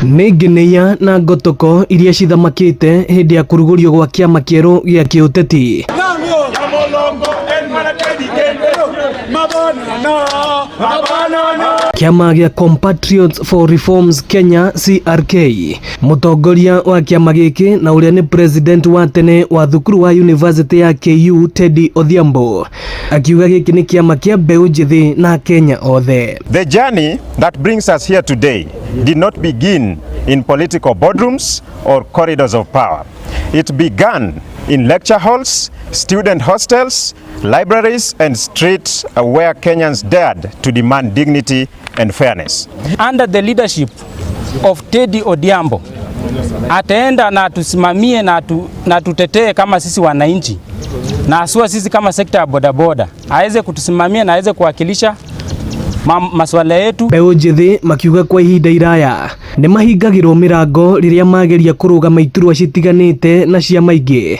Nĩ ngenĩia na ngotoko iria cithamakĩte hĩndĩ ya kũrugũrio gwa kĩama kĩerũ gĩa kĩũteti. Kĩama gĩa Compatriots for Reforms Kenya CRK mũtongoria wa kĩama gĩkĩ na ũrĩa nĩ president wa tene wa thukuru wa University ya KU Teddy Odhiambo akiuga gĩkĩ nĩ kĩama kĩa mbeũ njĩthĩ na Kenya othe. The journey that brings us here today did not begin in political boardrooms or corridors of power. It began in lecture halls, student hostels, libraries and streets where Kenyans dared to demand dignity and fairness. Under the leadership of Teddy Odhiambo ataenda na atusimamie na tutetee kama sisi wananchi na haswa sisi kama sekta ya bodaboda, aweze kutusimamia na aweze kuwakilisha masuala yetu. Mbeũ njĩthĩ makiuga kwa ihinda iraya nĩ mahingagĩrwo mĩrango rĩrĩa mageria kũrũgama iturwa citiganĩte na ciama ingĩ,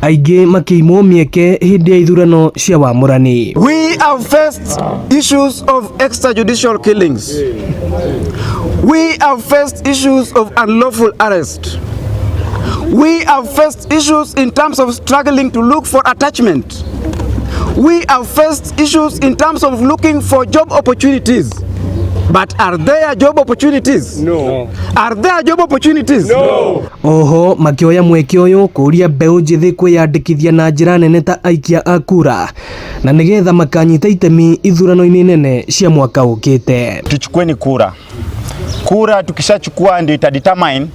aingĩ makĩimwo mĩeke hĩndĩ ya ithurano cia wamũrani. We have faced issues of extrajudicial killings. We have faced issues of unlawful arrest. We have faced issues in terms of struggling to look for attachment. We have faced issues in terms of looking for job opportunities. But are there job opportunities? No. Are there job opportunities? No. Oho makĩoya mweke ũyũ kũũria mbeũ njĩthĩ kwĩyandĩkithia na njĩra nene ta aikia a kura na nĩgetha makanyita itemi ithurano-inĩ nene cia mwaka ũkĩte. Tuchukueni kura. Kura tukishachukua ndio ita determine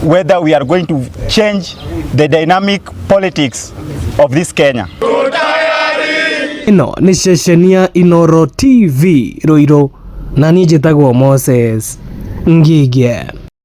whether we are going to change the dynamic politics of this Kenya. Ĩno nĩ ceceni ya Inooro TV Ruiru na niĩ njĩtagwo Moses Ngige.